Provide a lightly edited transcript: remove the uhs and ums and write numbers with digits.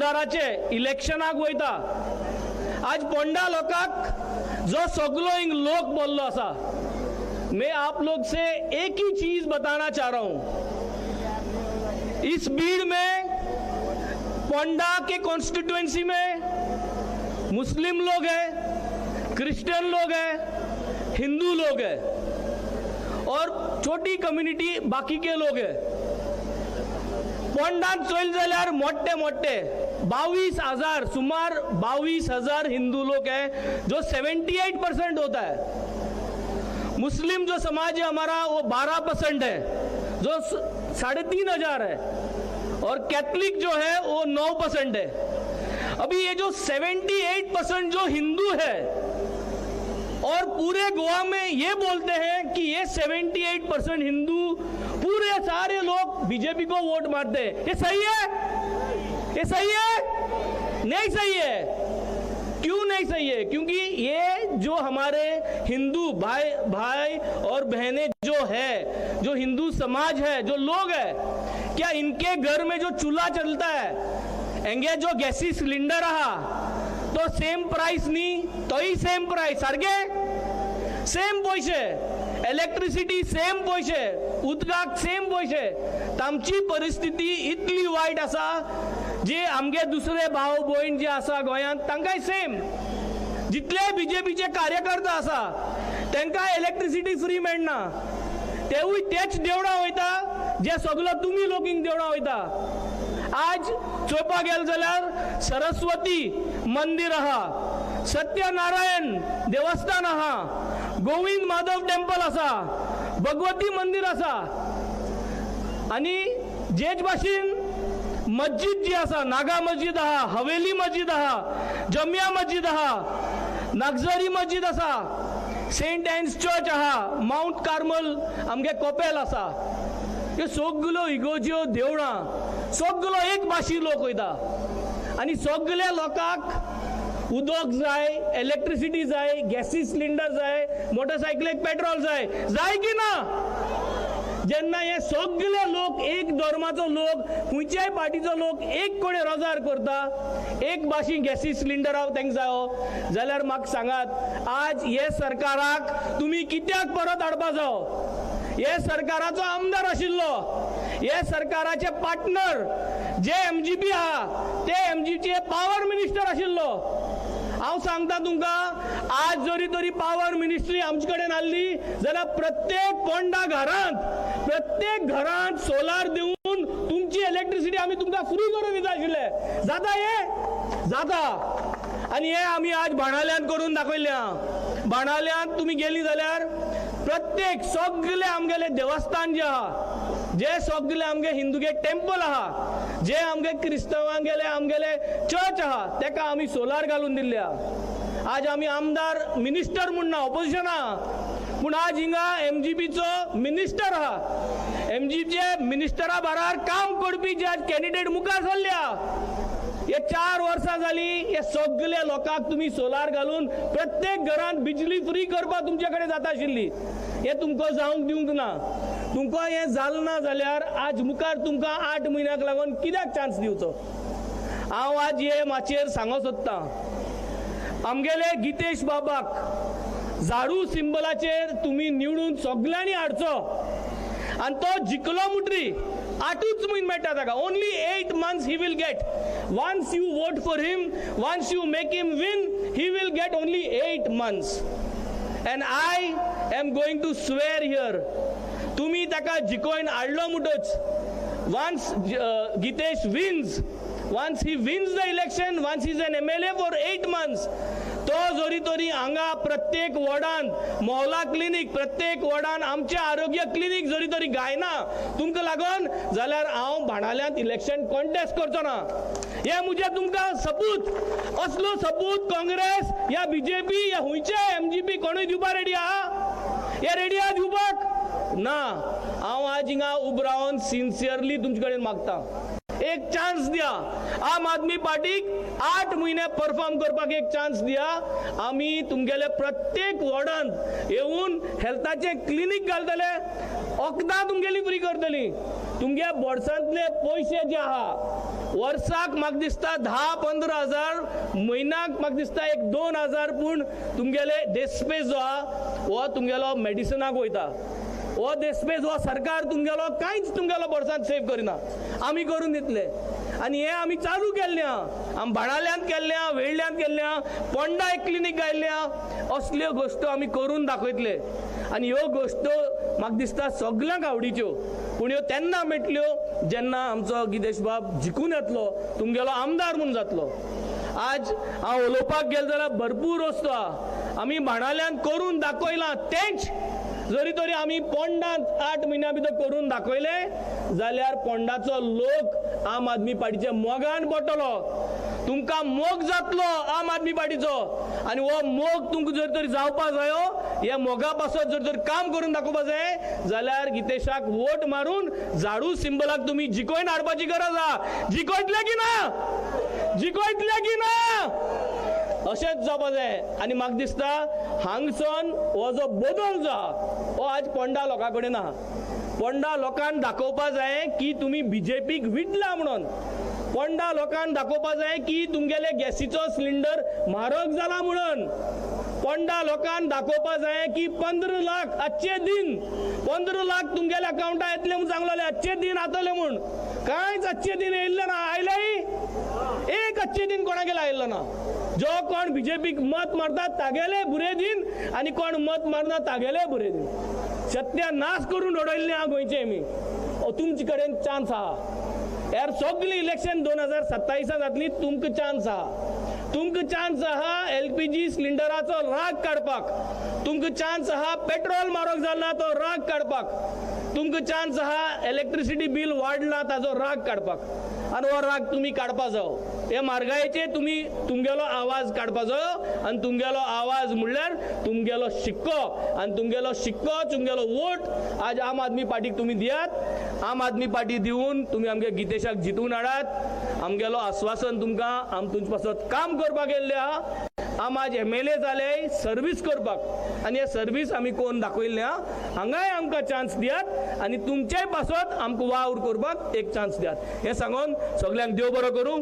आमदाराचे इलेक्शनाक वयता। आज पोंडा लोकांक जो सगलो हिंग लोक बोल्लो आसा, मैं आप लोग से एक ही चीज बताना चाह रहा हूं, इस भीड़ में पोंडा के कॉन्स्टिट्यूएंसी में मुस्लिम लोग हैं, क्रिश्चियन लोग हैं, हिंदू लोग हैं और छोटी कम्युनिटी बाकी के लोग हैं। पोंडान चोयल जाल्यार मोठे मोठे 22,000, सुमार 22,000 हिंदू लोग हैं जो 78% होता है। मुस्लिम जो समाज है हमारा वो 12% है जो 3,500 है और कैथलिक जो है वो 9% है। अभी ये जो 78% जो हिंदू है और पूरे गोवा में ये बोलते हैं कि ये 78% हिंदू पूरे सारे लोग बीजेपी को वोट मारते हैं। ये सही है? ये सही है? नहीं सही है। क्यों नहीं सही है? क्योंकि ये जो हमारे हिंदू भाई भाई और बहनें जो है, जो हिंदू समाज है, जो लोग है, क्या इनके घर में जो चूल्हा चलता है, एंगे जो गैसी सिलेंडर रहा तो सेम प्राइस नहीं, तो ही सेम प्राइस सारके सेम पैसे, इलेक्ट्रिसिटी सेम पैसे, उदकाक सेम पैसे। तामची परिस्थिती इतली वायट आसा जे आमगे दुसरे भाव भयण जे आसा गोंयांत तांकांय सेम, जितले बीजेपीचे कार्यकर्ता आसा तांकां इलेक्ट्रिसिटी फ्री मेळना, तेवूय तेच देवळां वयता जे सगलो तुमी लोक हिंग देवळां वयता। आज चोवपाक गेले जाल्यार सरस्वती मंदिर आहा, सत्यनारायण देवस्थान आहा, गोविंद माधव टेम्पल आसा, भगवती मंदिर आसा आनी जेच भाशेन मस्जिद जी आसा, नागा मस्जिद आहा, हवेली मस्जिद आहा, जमिया मस्जिद आहा, नागझरी मस्जिद आसा, सेंट एन्स चर्च आहा, मावंट कार्मल आमगे कोपेल आसा। ह्यो सगल्यो इगोज्यो देवळां सगलो एक भाशी लोक वयता आनी सगल्या लोकांक उदक जाय, इलेक्ट्रिसिटी जाय, गॅसी सिलिंडर जाय, मोटरसायकलीक पेट्रोल जाय, जाय की ना? जेन्ना हे सगळे लोक एक धर्माचो लोक, खंयच्याय पार्टीचो लोक एक कडेन रोजार करता, एक भाशी गॅसी सिलिंडर तांकां जायो जाल्यार म्हाका सांगात आज हे सरकाराक तुमी कित्याक परत हाडपा जावो? हे सरकाराचो आमदार आशिल्लो, हे सरकाराचे पार्टनर जे एमजीपी आहा ते एमजीपीचे पावर मिनिस्टर आशिल्लो। हांव सांगता तुमकां आज जरी तरी पावर मिनिस्ट्री आमचे कडेन आसली जाल्यार प्रत्येक पोंडा घरांत, प्रत्येक घरांत सोलार दिवन तुमची इलेक्ट्रिसिटी आमी तुमकां फ्री करून दिता आशिल्ले। जाता हें? जाता। आनी हें आमी आज बाणाल्यांत करून दाखयलें। बाणाल्यांत तुमी गेली जाल्यार प्रत्येक सगळे आमगेले देवस्थान जे आहा, जे सगळे आमगे हिंदूगे टेम्पल आहा, जे आमगे क्रिस्तांवांगेले आमगेले चर्च आहा तेका आमी सोलार घालून दिल्ले आहा। आज आमी आमदार मिनिस्टर म्हूण ना, ऑपोजिशन आहा, पूण आज हिंगा एमजीपीचो मिनिस्टर आहा, एमजीपीचे मिनिस्टरा बराबर काम करपी जे आज कॅन्डिडेट मुखार सरले आहा। हे 4 वर्सां जाली हे सगळे लोकांक तुमी सोलार घालून प्रत्येक घरांत बिजली फ्री करपाक तुमचे कडेन जाता आशिल्ली। हे तुमकां जावंक दिवंक ना। तुमकां हें जालें ना जाल्यार आज मुखार तुमकां 8 म्हयन्याक लागून कित्याक चान्स दिवचो? हांव आज हे माचयेर सांगूंक सोदतां, आमगेले गितेश बाबाक झाडू सिंबलाचेर तुमी निवडून सगल्यांनी हाडचो आनी तो जिखलो म्हणटरी 8च म्हयने मेळटा ताका। Only 8 months he will get. Once you vote for him, once you make him win, he will get only 8 months. And I am going to swear here, तुमी ताका जिखोवन हाडलो म्हणटच once Gitesh wins, once he wins the election, once he is an MLA for 8 months, तो जरी तरी हांगा प्रत्येक वॉर्डान Mohla clinic, प्रत्येक वॉर्डान आमचे आरोग्य क्लिनीक जरी तरी गायना तुमकां लागून जाल्यार हांव बाणाल्यांत इलेक्शन कॉन्टेस्ट करचो ना। हे म्हजे तुमकां सपूत, असलो सपूत काँग्रेस या बीजेपी या खंयचे एमजीपी कोणूय दिवपा रेडी आहा? हे रेडी आहा दिवपाक ना। हांव आज हिंगा उब रावन सिन्सियरली तुमचे कडेन मागता, एक चान्स दिया. आम आदमी पार्टीक 8 म्हयने परफॉर्म करपाक एक चान्स दिया. आमी तुमगेले प्रत्येक वॉर्डांत येवन हेल्थाचें क्लिनीक घालतले, वखदां तुमगेली फ्री करतली. तुमगे बोर्सांतले पयशे जे आहा वर्साक म्हाका दिसता 10-15 हजार, म्हयन्याक म्हाका दिसता 1-2 हजार, पूण तुमगेले देस्पेस जो आहा हो तुमगेलो मेडिसनाक वयता. हो देस्पेस हो सरकार तुमगेलो कांयच तुमगेलो बोर्सांत सेव करिना, आमी करून दितले. आनी हें आमी चालू केल्लें आहा, आमी बाणाल्यांत केल्लें आहा, वेळ्ळ्यांत केल्लें आहा, पोंडा एक क्लिनीक घायल्लें आहा. असल्यो गोश्टो आमी करून दाखयतले. आनी ह्यो गोश्टो म्हाका दिसता सगल्यांक आवडीच्यो, पूण ह्यो तेन्ना मेळटल्यो जेन्ना आमचो गितेश बाब जिखून येतलो, तुमगेलो आमदार म्हूण जातलो. आज हांव उलोवपाक गेलो जाल्यार भरपूर वस्तू आहा, आमी बाणाल्यांत करून दाखयलां तेंच जरी तरी आमी पोंडांत 8 म्हयन्या भितर करून दाखयलें जाल्यार पोंडाचो लोक आम आदमी पार्टीच्या मोगान पडटलो. तुमकां मोग जातलो आम आदमी पार्टीचो, आनी हो मोग तुमकां जर तरी जावपा जायो, ह्या मोगा पासत जर तर काम करून दाखोवपा जाय जाल्यार गितेशाक वोट मारून झाडू सिंबलाक तुमी जिखोवन हाडपाची गरज आहा. जिखयतले की ना? जिखयतले की ना? अशेंच जावपा जाय. आनी म्हाका दिसता हांगसून हो जो बदल जो आहा हो आज पोंडा लोकां कडेन आहा. पोंडा लोकांक दाखोवपा जाय की तुमी बीजेपीक विटला म्हणून. पोंडा लोकांक दाखोवपा जाय की तुमगेले गॅसीचो सिलिंडर म्हारग जाला म्हणून. पोंडा लोकांक दाखोवपा जाय की 15 लाख आजचे दिन 15 लाख तुमगेले अकावंटार येतले म्हूण सांगलेले, आजचे दिन आतले म्हूण. कांयच आजचे दिन येयल्ले ना, आयले एक आजचे दिन कोणागेले आयिल्लो ना. जो कोण बीजेपीक मत मारता तागेले बुरे दिन, आनी कोण मत मारना तागेले बुरे दिन. सत्यानाश करून उडयल्लें आहा गोंयचें आमी. तुमचे कडेन चान्स आहा. यार सगळीं इलेक्शन 2027 जातली, तुमकां चान्स आहा. तुमकां चान्स आहा एलपीजी सिलिंडराचो राग काडपाक, तुमकां चान्स आहा पेट्रोल म्हारग जाला तो राग काडपाक, तुमकां चान्स आहा इलेक्ट्रिसिटी बील वाडला ताजो राग काडपाक. आनी हो राग तुमी काडपा जावो. हे म्हारगायेचे तुमी तुमगेलो आवाज काडपा जायो. आनी तुमगेलो आवाज म्हणल्यार तुमगेलो शिक्को, आनी तुमगेलो शिक्को तुमगेलो वोट आज आम आदमी पार्टीक तुमी दियात. आम आदमी पार्टी दिवन तुमी आमगे गितेशाक जितून हाडात. आमगेलो आस्वासन तुमकां, आम तुमचे पासत काम करपाक येयल्ले आहा. आम आज एमएलए जाले सर्वीस करपाक, आनी हे सर्वीस आमी कोण दाखयल्ले आहा. हांगाय आमकां चान्स दियात आनी तुमचेय पासत आमकां वावर करपाक एक चान्स दियात. हें सांगून सगल्यांक देव बरो करूं.